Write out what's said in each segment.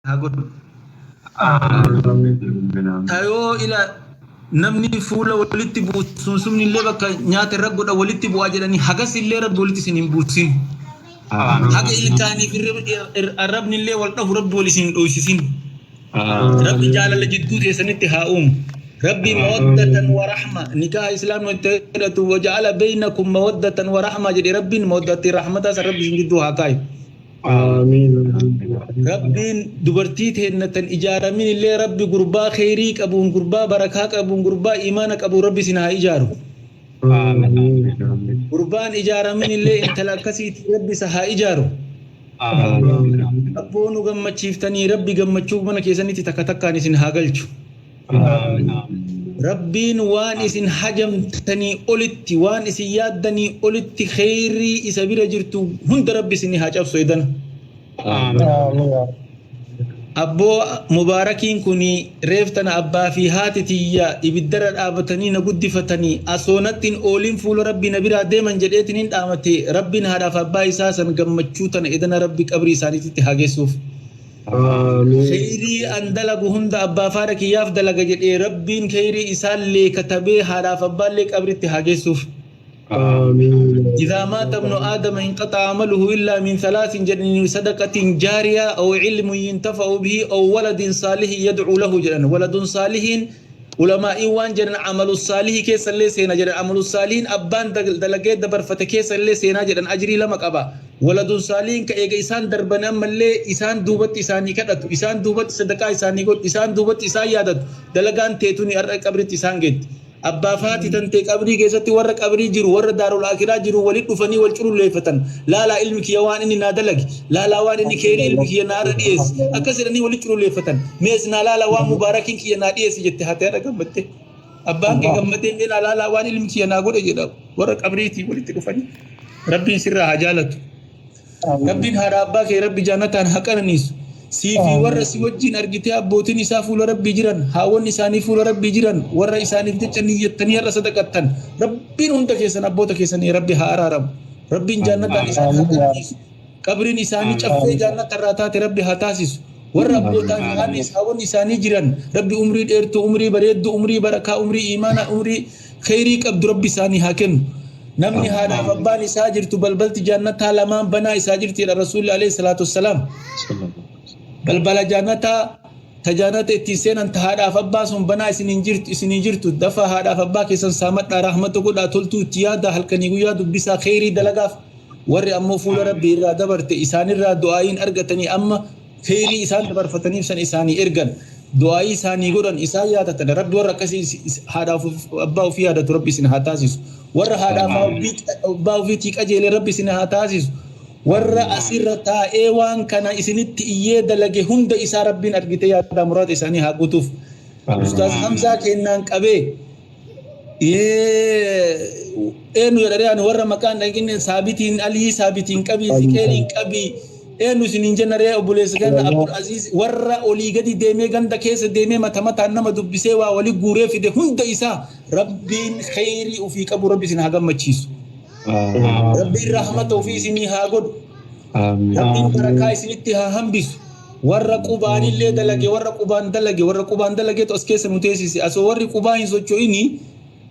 Haa godhu. Tayoo ila namni fuula walitti buusuun sumni illee bakka nyaata irra godha walitti bu'aa jedhanii hagas illee rabbi walitti isin hin buusin. Haga ilkaaniif arrabni illee wal dhahu rabbi wal isin hin dhoysisin. Rabbi jaalala jidduu teessanitti haa uumu. Rabbi mawaddatan wa rahma nikaa islaamni itti hidhatu waja'ala beeynakum mawaddatan wa rahma jedhe rabbiin mawaddatti rahmataa san rabbi isin jidduu haa kaayu. Aamiin. Rabbiin dubartii teenna tan ijaaramin illee rabbi gurbaa kheyrii qabuun gurbaa barakaa qabuun gurbaa imaana qabuun rabbi isin haa ijaaru. Aamiin. Gurbaan ijaaramin illee intala akkasiitiin rabbi isa haa ijaaru. Aamiin. Abboo nu gammachiiftanii rabbi gammachuu mana keessanitti takka takkaan isin haa galchu. Rabbiin waan isin hajamtanii olitti waan isin yaaddanii olitti kheyrii isa bira jirtu hunda rabbi isin haa cabsu edana. Abboo Mubaarakiin kun reef tana abbaa fi haati tiyya ibiddarra dhaabatanii na guddifatanii asoo natti hin oolin fuula rabbii na biraa deeman jedheetiin hin dhaamate rabbiin haadhaaf abbaa isaa san gammachuu tana edana rabbi qabrii isaaniititti haa geessuuf. Aamiin. Kheyrii an dalagu hunda abbaaf haadha kiyyaaf dalaga jedhee rabbiin kheyrii isaallee katabee haadhaaf abbaallee qabritti haa geessuuf. Aamiin. إذا مات ابن آدم انقطع عمله إلا من ثلاث جنين صدقة جارية أو علم ينتفع به أو ولد صالح يدعو له جنن ولد صالح علماء وان جنن عمل الصالح كيس اللي سينا جنن عمل الصالح أبان دلقي دبر فتكيس اللي سينا جنن أجري لما قبا ولد صالح كأيغ إسان دربن أما اللي إسان دوبت إساني كدت إسان دوبت صدقاء إساني قد إسان دوبت إسان يادت دلقان تيتوني أرأي قبرت إسان قد Abbaa fi haati tantee qabrii keessatti warra qabrii jiru warra daarul aakiraa jiru walitti dhufanii wal cululleeffatan. Laalaa ilmi kiyya waan inni naa dalage, laalaa waan inni keerii ilmi kiyya naa irra dhiyeesse. Akkas jedhanii walitti cululleeffatan. Mees naa laalaa waan mubaarakiin kiyya naa dhiyeesse jette haati haadha gammattee. Abbaan kee gammadee mee naa laalaa waan ilmi kiyya naa godhe jedha warra qabriitii walitti dhufanii. Rabbiin sirraa haa jaalatu. Rabbiin haadha abbaa kee rabbi jaannataan haa qananiisu. Sii fi warra si wajjin argitee abbootiin isaa fuula rabbii jiran, haawwan isaanii fuula rabbii jiran, warra isaaniif jecha niyyattanii har'a sadaqattan. Rabbiin hunda keessan abboota keessanii rabbi haa araaramu. Rabbiin jaannataan isaan haa qananiisu. Qabriin isaanii caffee jaannata irraa taate rabbi haa taasisu. Warra abbootaa fi haadha haawwan isaanii jiran rabbi umrii dheertuu, umrii bareedduu, umrii barakaa, umrii imaanaa, umrii kheyrii qabdu rabbi isaanii haa kennu. Namni haadhaaf abbaan isaa jirtu balbalti jaannataa lamaan banaa isaa jirti jedha Rasuulli alayhi salaatu wassalaam. Balbala jaannataa ta jaannata ittiin seenan ta haadhaaf abbaa sun banaa isiniin jirtu isinii jirtu dafaa haadhaaf abbaa keessan saamadhaa rahmata godhaa toltuu itti yaadaa halkanii guyyaa dubbisaa kheyrii dalagaaf warri ammoo fuula rabbii irraa dabarte isaanirraa du'aayiin argatanii amma kheyrii isaan dabarfataniif san isaanii ergan du'aayii isaanii godhan isaan yaadatan rabbi warra akkasii haadhaaf abbaa ofii yaadatu rabbi isin haa taasisu warra haadhaaf abbaa ofiitii qajeele rabbi isin haa taasisu warra asirra taa'ee waan kana isinitti iyyee dalage hunda isaa rabbiin argite yaada muraada isaanii haa guutuuf. Ustaaz Hamzaa kennaan qabee eenyu jedhanii ani warra maqaan dhaqinne saabitiin alii saabitiin qabii ziqeeriin qabii eenyu isiniin jennaree obboleessa kenna Abdul Aziz warra olii gadi deemee ganda keessa deemee mata mataan nama dubbisee waa wali guuree fide hunda isaa rabbiin kheyrii ofii qabu rabbi isin haa gammachiisu. Rabbiin rahmata ofii isinii haa godhu. Rabbiin barakaa isinitti haa hambisu. Warra qubaanillee dalage warra qubaan dalage warra qubaan dalageetu as keessa nu teessise asoo warri qubaa hin socho'ini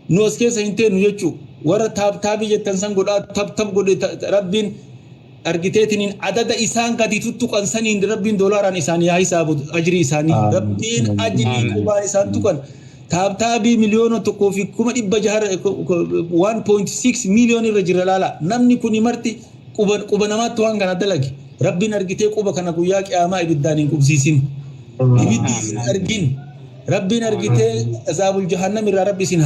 nu as keessa hin teennu jechuu warra taab taabii jettan san godhaa tab tab godhe rabbiin argiteetiniin adada isaan gadi tuttuqan saniin rabbiin doolaaraan isaanii haa hisaabu ajrii isaanii rabbiin ajrii qubaan isaan tuqan taab taabii 1,600,000 1.6 miiliyoon irra jira laala namni kuni marti quba quba namaatti waan kana dalage rabbiin argitee quba kana guyyaa qiyaamaa ibiddaan hin qubsiisin ibiddi isin argin rabbiin argitee azaabul jahannam irraa rabbi isin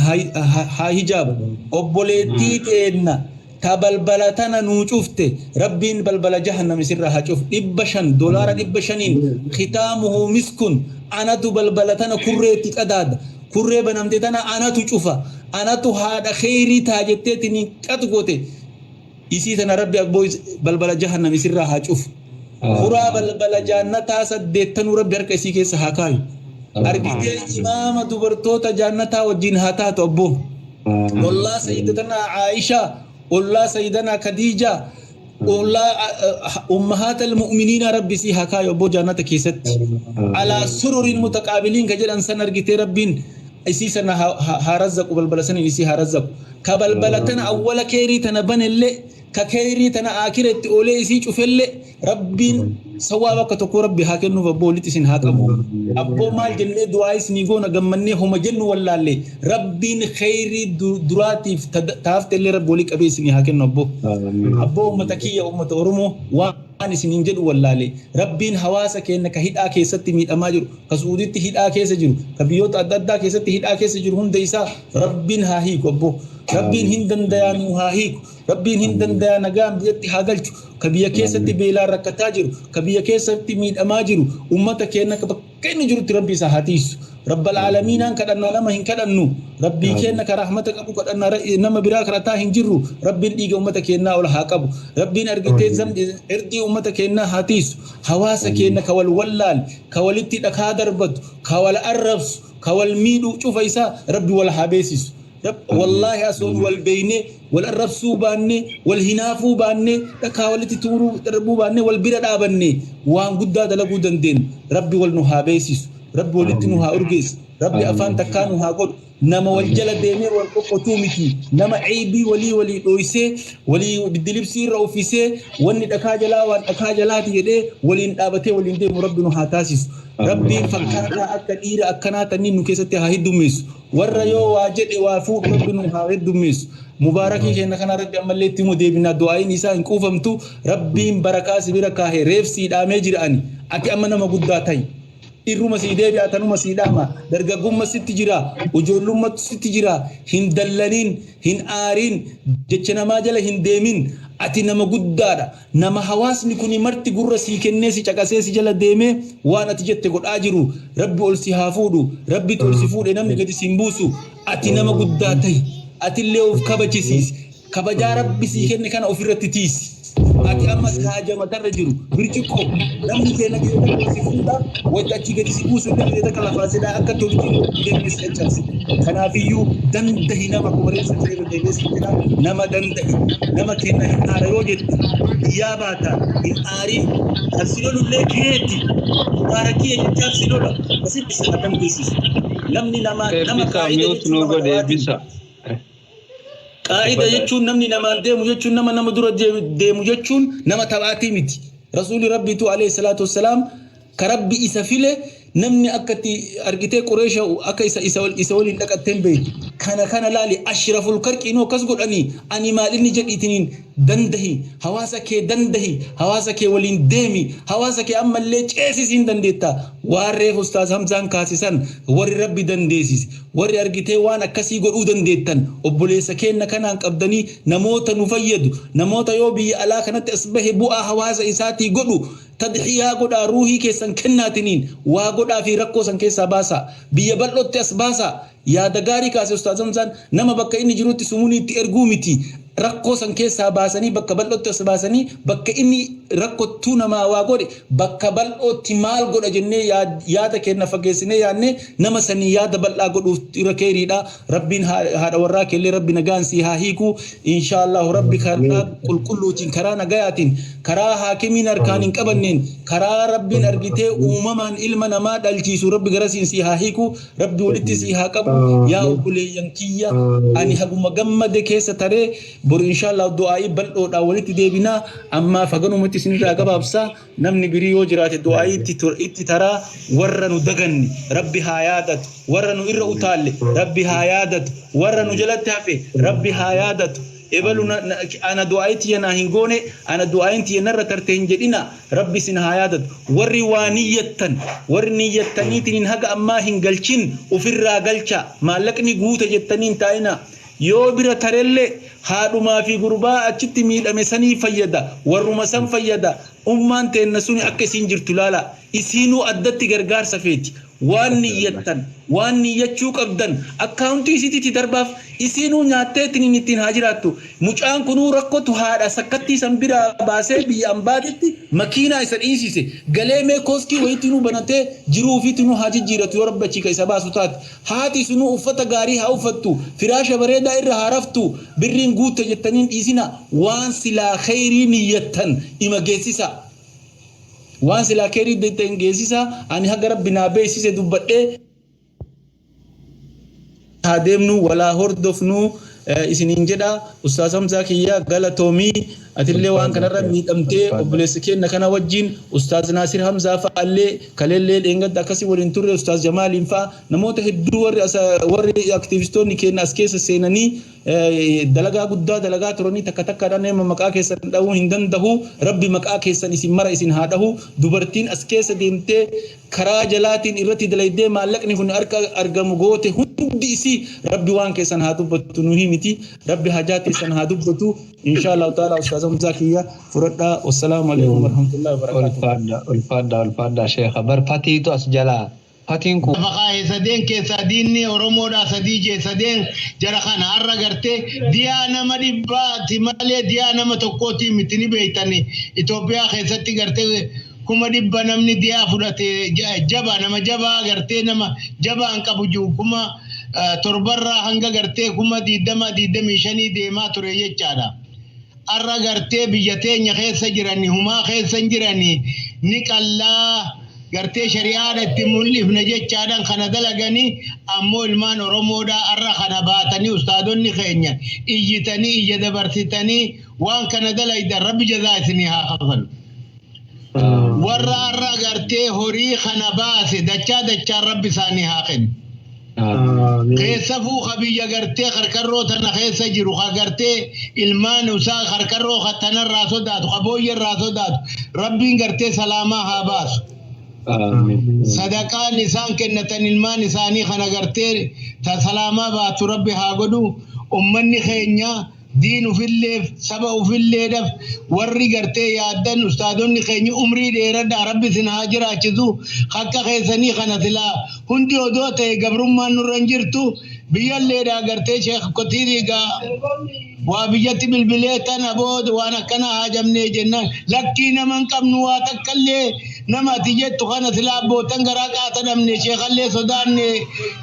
haa hijaabu obboleettii teenna ta balbala tana nuu cufte rabbiin balbala jahannam isirraa haa cufu 500 doolaara 500n kitaamuhu miskun anatu balbala tana kurreetti qadaada kurree banamte tana anatu cufa anatu haadha kheyrii taa jetteetiniin qat goote isii tana rabbi abboo balbala jahannam isirraa haa cufu. Huraa balbala jaannataa saddeettanuu rabbi harka isii keessa haa kaayu. Argitee imaama dubartoota jaannataa wajjin haa taatu abboo. Ollaa sayyidatanaa Aayishaa, ollaa sayyidanaa Khadiijaa, Ummahaata almu'miniina Rabbi sii haa kaayu abboo jannata keessatti. Alaa sururin mutaqaabiliin ka jedhan san argitee Rabbiin isii sana haa razzaqu, balbala saniin isii haa razzaqu. Ka balbala tana awwala keeyrii tana banellee, ka keeyrii tana aakira itti oolee isii cufellee, Rabbiin sawaaba akka tokkoo Rabbi haa kennuuf abboo walitti isin haa qabu. Abboo maal jennee du'aa isinii goona, gammannee homa jennu wallaalle. Rabbiin kheyrii duraatiif ta haftellee Rabbi walii qabee isinii haa kennu abboo. Abboo ummata kiyya, ummata Oromoo, waan isiniin jedhu wallaale. Rabbiin hawaasa keenna ka hidhaa keessatti miidhamaa jiru, ka Su'uuditti hidhaa keessa jiru, ka biyyoota adda addaa keessatti hidhaa keessa jiru hunda isaa Rabbiin haa hiiku abboo. Rabbiin hin dandayaa nuu haa hiiku. Rabbiin hin dandayaa nagaan biyyatti haa galchu. Ka biyya keessatti beelaan rakkataa jiru, ka biyya keessatti miidhamaa jiru, ummata keenna ka bakka inni jirutti Rabbi isa haa tiiysu. Rabbal aalamiinaan kadhannaa, nama hin kadhannu. Rabbii keenna ka rahmata qabu kadhannaa, nama biraa kadhataa hin jirru. Rabbiin dhiiga ummata keennaa ol haa qabu. Rabbiin argitee irdii ummata keennaa haa tiiysu. Hawaasa keenna ka wal wallaale, ka walitti dhakaa darbatu, ka wal arrabsu, ka wal miidhu cufa isaa Rabbi wal haa beesisu. Wallaahi asoon wal beeynee, wal arrabsuu baannee, wal hinaafuu baannee, dhakaa walitti tuuruu darbuu baannee, wal bira dhaabannee waan guddaa dalaguu dandeenyu. Rabbi wal nu haa beeysisu. Rabbi walitti nu haa urgeessu. Rabbi afaan takkaa nu haa godhu. Nama wal jala deemee wal qoqqotuu miti. Nama ceeybii walii walii dhooysee, walii biddilibsii irra uffisee, wanni dhakaa jalaa waan dhakaa jalaati jedhee waliin dhaabatee waliin deemu Rabbi nu haa taasisu. Rabbiin fakkaataa akka dhiira akkanaa tanniin nu keessatti haa heddummeessu. Warra yoo waa jedhe waa fuudhu Rabbi nu haa heddummeessu. Mubaarakii keenya kana Rabbi ammallee itti himu deebina, du'aa'iin isaa hin quufamtu. Rabbiin barakaa si bira kaahe reef sii dhaamee jira ani. Ati amma nama guddaa ta'i. Irruma sii deebi'a, tanuma sii dhaama. Dargaggumma sitti jira. Ijoollummattu sitti jira. Hin dallaniin, hin aariin, jecha namaa jala hin deemin. Ati nama guddaadha. Nama hawaasni kuni marti gurra sii kennee si caqasee si jala deemee waan ati jette godhaa jiru. Rabbi ol si haa fuudhu. Rabbitu ol si fuudhe, namni gadi si hin buusu. Ati nama guddaa tahi. Atillee of kabachisiisi. Kabajaa Rabbi sii kenne kana ofirratti tiisi. Ati ammas haaja matarra jiru birciqqoo namni keenya gadi takka ol si fuudha, wayita achii gadi si buusu illee gadi takka lafaa si dha'a, akka tolitti deemee si caccabse. Kanaafiyyuu dandahi, nama akkuma reeffa irra deebi'ee si jedha, nama dandahi. Nama kenna hin aara yoo jette biyyaa baata, hin aariin, kan si lolullee keeti. Mubaarakii jechaaf si lola asitti si dandeessisu. Namni nama nama Eebbisa qaa'ida mute jechuun nu nama godhe dawaatiin. eebbisa. Qaa'ida jechuun namni namaan deemu jechuun, nama nama dura deemu jechuun nama taphaatii miti. Rasuulli Rabbiitu alayhi salaatu wassalaam ka Rabbi isa file, namni akka itti argitee Qureesha akka isa waliin dhaqattee hin beektu. Kana laali, ashraful karqiinuu akkas godhanii ani maal inni jedhiitiniin dandahi, hawaasa kee dandahi, hawaasa kee waliin deemi, hawaasa kee ammallee ceesisi hin dandeetta. Waan reef Ustaaz Hamzaan kaasisan, warri Rabbi dandeessise, warri argitee waan akkasii godhuu dandeettan, obboleessa keenna kanaan qabdanii namoota nu fayyadu, namoota yoo biyya alaa kanatti as bahe bu'aa hawaasa isaatii godhu, tadhiyaa godhaa, ruuhii keessan kennaatiniin waa godhaa fi rakkoo san keessaa baasaa, biyya bal'ootti as baasaa. Yaada gaarii kaase Ustaaz Hamzaan. Nama bakka inni jirutti sumunii itti erguu miti, rakkoo san keessaa baasanii bakka bal'ootti as baasanii, bakka inni rakkottuu namaa waa godhe bakka bal'ootti maal godha jennee yaada keenya fageessinee yaadnee nama sanii yaada bal'aa godhuuf irra keeriidha. Rabbiin haadha warraa keellee Rabbi nagaan sii haa hiiku inshaallahu. Rabbi karaa qulqulluutiin, karaa nagayaatiin, karaa haakimiin harkaan hin qabanneen, karaa Rabbiin argitee uumamaan ilma namaa dhalchiisu Rabbi garasiin sii haa hiiku. Rabbi walitti sii haa qabu yaa obboleeyyan kiyya. Ani haguma gammade keessa taree, boru inshaallah du'aa'ii bal'oodhaan walitti deebinaa. Ammaa faganumatti isinirraa gabaabsaa. Namni birii yoo jiraate du'aa'ii itti taraa. Warra nu daganne Rabbi haa yaadatu, warra nu irra utaalle Rabbi haa yaadatu, warra nu jalatti hafe Rabbi haa yaadatu. Ebalu ana du'aa'ii tiyya naa hin goone, ana du'aa'iin tiyya narra tarte hin jedhina. Rabbi isin haa yaadatu. Warri waa niyyattan, warri niyyattaniitiin haga ammaa hin galchin, ofirraa galcha. Maallaqni guute jettanii hin taa'ina. Yoo bira tarellee haadhumaa fi gurbaa achitti miidhame sanii fayyada, warruma san fayyada. Ummaan teenna suni akka isiin jirtu ilaala, isiinuu addatti gargaarsa feeti. Waan niyyattan, waan niyyachuu qabdan akkaawuntii isiititti darbaaf, isiinuu nyaattee ittiin ittiin haa jiraattu. Mucaan kunuu rakkotu haadha sakkattii san biraa baasee biyya ambaatitti makiinaa isa dhiisise. Galee mee kooskii wayiitinuu banatee jiruu ofiitinuu haa jijjiiratu yoo Rabbi achii ka isa baasu taate. Haati sunuu uffata gaarii haa uffattu, firaasha bareedaa irra haa raftu, birriin guutte jettanii hin dhiisinaa. Waan silaa kheyrii niyyattan ima geessisaa. Waan silaa kheyrii niyyattan geessisaa. Ani haga Rabbi naa beeksise dubbadhee haa deemnu, walaa hordofnu isiniin jedha. Ustaaz Hamzaa kiyya, galatoomii. Atillee waan kanarra miidhamtee obboleessa keenya kana wajjin, Ustaaz Naasir Hamzaa fa'allee kaleellee dheengadda akkasii waliin turre, Ustaaz Jamaaliin fa'a, namoota hedduu warri warri aktiivistoonni keenya as keessa seenanii dalagaa guddaa dalagaa turanii, takka takkaadhaan nama maqaa keessan dhahuu hin danda'u. Rabbi maqaa keessan isin mara isin haa dhahu. Dubartiin as keessa deemtee karaa jalaatiin irratti dalaydee maallaqni kun harka argamu goote hundi isii, Rabbi waan keessan haa dubbatu. Nu himiti, Rabbi hajaa teessan haa dubbatu, insha Allahu ta'ala. Ustaaz Hamzaa kiyya, fudhadhaa. Wassalaamu alaikum warahmatullahi wabarakatuh. Ulfaadha, ulfaadha, ulfaadha, sheekha. Bar fatiitu as jalaa fatiin kun. Lafa kaa'e sadeen keessaa diinni Oromoodhaa sadii jee. Sadeen jara kana har'a gartee diyaa nama dhibbaati malee diyaa nama tokkooti miti. Ni beektani, Itoophiyaa keessatti gartee 100,000 namni diyaa fudhate jaba, nama jabaa, gartee nama jabaan qabu jiru 7,000rraa hanga gartee 20,000, 25,000 deemaa ture jechaadha. Har'a gartee biyya teenya keessa jirani, humaa keessa hin jirani, ni qallaa gartee shari'aadha itti mul'ifne jechaadhaan kana dalaganii. Ammoo ilmaan Oromoodhaa har'a kana baatanii, ustaadonni keenya iyyitanii, iyya dabarsitanii waan kana dalaydan, Rabbi jazaa isinii haa kafalu. Warra har'a gartee horii kana baase dachaa dachaan Rabbi isaanii haa kennu. Keessafuu ka biyya gartee karkarroo tana keessa jiru, ka gartee ilmaan isaa karkarroo tanarraa sodaatu, ka booyyerraa sodaatu, Rabbiin gartee salaamaa haa baasu. Sadaqaan isaan kennatan ilmaan isaanii kana gartee ta salaamaa baatu Rabbi haa godhu. Ummanni keenya diin ufilleef, saba ufilleedhaaf warri gartee yaaddan, ustaadonni keenya, umrii dheeradhaa, Rabbi isin haa jiraachisu. Akka keessanii kana silaa hundi odoo ta'e gabrummaan nurra hin jirtu. Biyyalleedhaa gartee Sheekh Kotiirii gaa waa biyyatti bilbilee tana booda waan akkana haajamnee jennaan, lakkii, nama hin qabnu, waa takkallee nama ati jettu kana silaa abbootan garaa qaata dhabne, sheekallee sodaanne,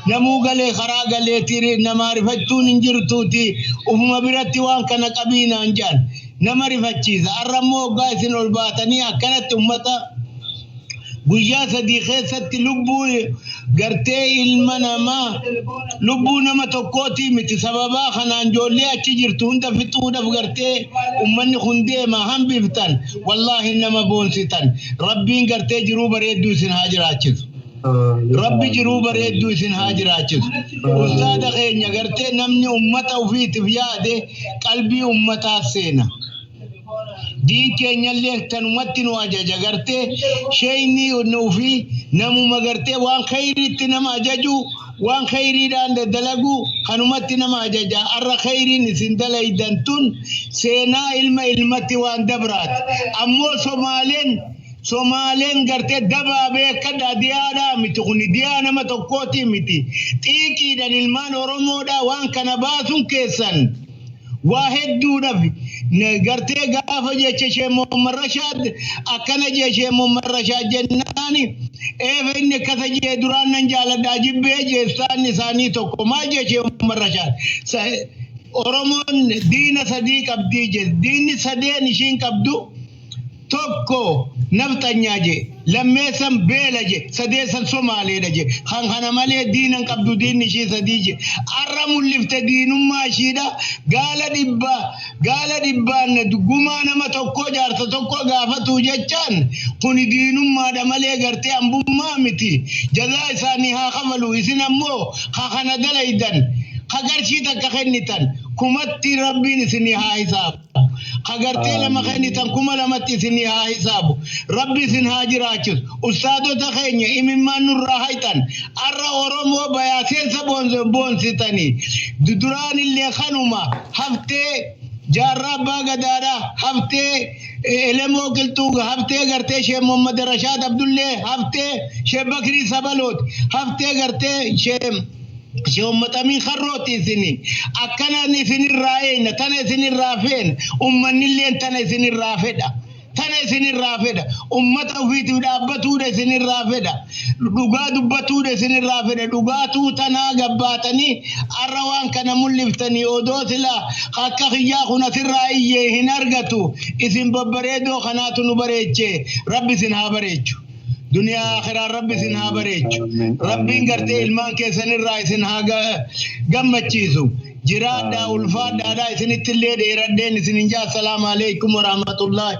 namuu galee karaa galeeti, nama rifachuun hin jirtuuti, ufuma biratti waan kana qabiinaan jedhan. Nama rifachiisa. Har'a immoo hoggaa isin ol baatanii akkanatti ummata guyyaa 3 keessatti lubbuu gartee ilma namaa, lubbuu nama tokkooti miti, sababaa kanaan ijoollee achi jirtu hunda fixuudhaaf gartee ummanni kun deema hambiftan, wallaahi nama boonsitan. Rabbiin gartee jiruu bareedduu isin haa jiraachisu. Rabbi jiruu bareedduu isin haa jiraachisu. Ustaada keenya, gartee namni ummata ofiitiif yaade qalbii ummataaf seena. Diin keenyallee tanumatti nu ajaja. Gartee sheeyni ofii namuma gartee waan kheyriitti nama ajaju, waan kheyriidhaan dalagu kanumatti nama ajaja. Har'a kheyriin isin dalaydan tun seenaa ilma ilmatti waan dabraati. Ammoo Somaaleen gartee dabaa beekadha, diyaadhaa miti kuni, diyaa nama tokkooti miti. Xiiqiidhaan ilmaan Oromoodhaa waan kana baasuun keessan waa hedduudhaaf gartee gaafa jecha ishee Muhammad Rashaad akkana jee, ishee Muhammad Rashaad jennaani, eefa inni akkasa jee, duraan nan jaaladhaa jibbee jeestaan isaanii tokko maal jee ishee Muhammad Rashaad, Oromoon diina sadii qabdii jee. Diinni sadeen ishiin qabdu tokko nafxanyaa je, lammeessan beela je, sadeessan Somaaleedha je. Kan kana malee diina hin qabdu, diinni ishii sadii je. Arra mul'ifte diinummaa ishiidha. Gaala dhibba, gaala dhibbaan gumaa nama tokko, jaarsa tokko gaafatu jechaan kuni diinummaadha malee gartee ambummaa miti. Jazaa isaanii haa kafalu. Isin ammoo ka kana dalaydan, ka qarshii takka kennitan, kumatti Rabbiin isinii haa hisaabu. Ka gartee lama kennitan 2000tti isinii haa hisaabu. Rabbi isin haa jiraachisu. Ustaadota keenya, imimmaan nurraa hayxan. Arra Oromoo bayaa seensa boonsitanii duraan illee kanuma haftee. Jaarraa Abbaa Gadaadha haftee, Elemoo Qilxuu haftee, gartee Sheek Muhammad Rashaad Abdullee haftee, Sheek Bakrii Sabaloot haftee, gartee Sheek Muhammad Amiin Karrooti. Isini akkanaan isinirraa eeyna, tana isinirraa feena. Ummannilleen tana isinirraa fedha, tana isinirraa fedha. Ummata ofiitiif dhaabbatuudha isinirraa fedha, dhugaa dubbatuudha isinirraa fedha. Dhugaatuu tanaa gabbaatanii arra waan kana mul'iftanii, odoo silaa akka kiyyaa kun asirraa iyyee hin argatu. Isin babbareedoo kanaatu nu bareechee. Rabbi isin haa bareechu, duniyaa akhiraa Rabbi isin haa bareechu. Rabbiin gartee ilmaan keessanirraa isin haa gammachiisu. Jiraadhaa, ulfaadhaadhaa. Isinitti illee dheeradheen isin hin jaa. Assalaamu alaikum warahmatullahi.